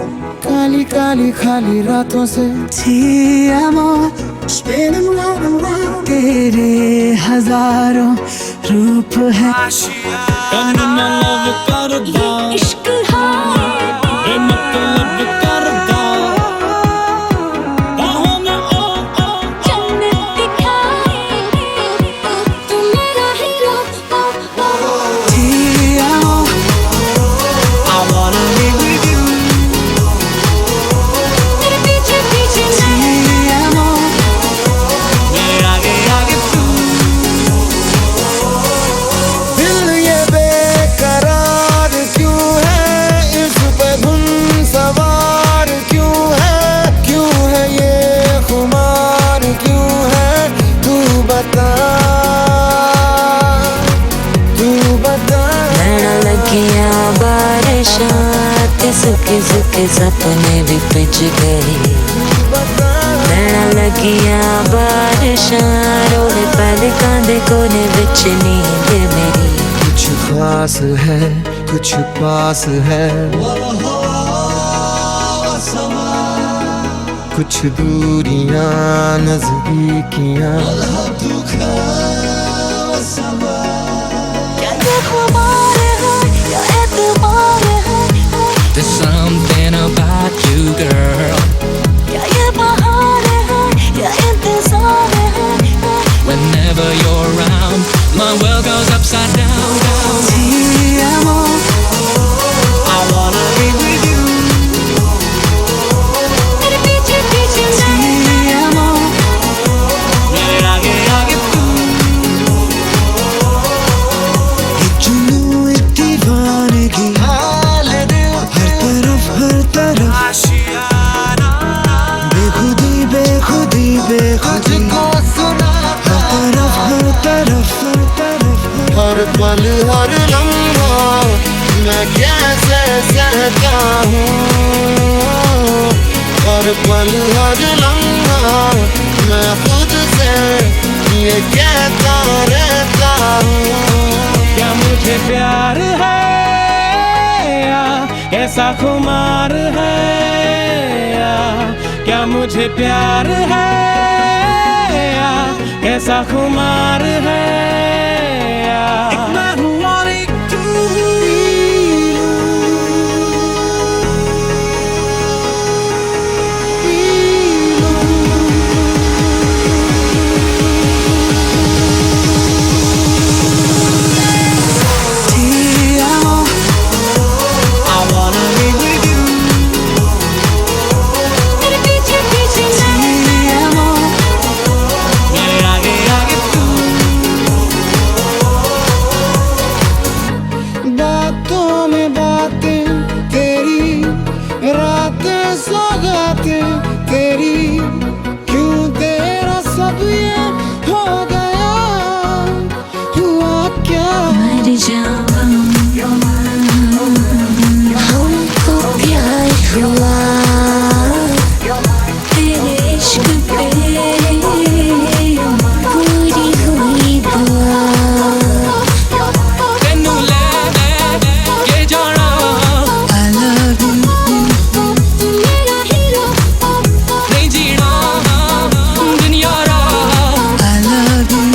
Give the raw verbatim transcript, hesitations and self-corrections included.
काली काली खाली रातों से। Ti amo, spinning round and round. तेरे हजारों रूप है। ਤੈਨੂੰ ਮੈਂ ਲਵ ਕਰਦਾ, इश्क है, ਬੇਮਤਲਬ ਕਰਦਾ। ਬਾਹਾਂ ਨੇ ਓ ਓ जन्नत दिखाए। तू मेरा हीरो, ओ, ओ, Ti amo, I wanna be with you. तेरे पीछे पीछे मैं। Ti amo, मेरे आगे आगे तू। दिल ये बेकरार क्यों है, इस पे धुन सवार क्यों है, क्यों है ये खुमार, क्यों है, तू बता, तू बता। ਨੈਣਾ ਲੱਗੀਆਂ ਬਾਰਿਸ਼ਾਂ ਤੇ ਸੁੱਕੇ ਸੁੱਕੇ ਸੁਪਨੇ ਵੀ ਭਿੱਜ ਗਏ। ਨੈਣਾ ਲੱਗੀਆਂ ਬਾਰਿਸ਼ਾਂ, ਰੋਵੇ ਪਲਕਾਂ ਦੇ ਕੋਨੇ ਵਿੱਚ ਨੀਂਦ ਮੇਰੀ। कुछ खास है, कुछ पास है, कुछ दूरियां नजदीकियां। क्या ये खुमार है या एतबार है? There's something about you, girl. क्या ये बहार है या इंतजार है? Whenever you're around, my world goes upside down. Ti amo, I wanna be with you. तेरे पीछे पीछे मैं। Ti amo, मेरे आगे आगे तू। एक जुनू, एक दीवानगी, हाल दिल, हर तरफ, हर तरफ। आशियाना बेखुदी, बेखुदी, बेखुदी। तुझको सुना हर तरफ, हर तरफ, हर तरफ। हर पल, हर लम्हा मैं कैसे सहता हूँ। हर पल, हर लम्हा मैं खुद से ये कहता रहता हूँ। क्या मुझे प्यार है या कैसा खुमार है? प्यार है या कैसा खुमार है या मैं हूँ और एक तू। बातों में बातें तेरी, रातें सौगातें तेरी, क्यों तेरा सब ये हो गया, हुआ क्या? मर जावा, हमको प्यार हुआ तेरे इश्क पे, पूरी हुई दुआ। ਤੈਨੂੰ ਲੈ ਕੇ ਜਾਣਾ। I love you। ਨਹੀਂ ਜੀਣਾ ਦੁਨੀਆ ਰਾ। I love you।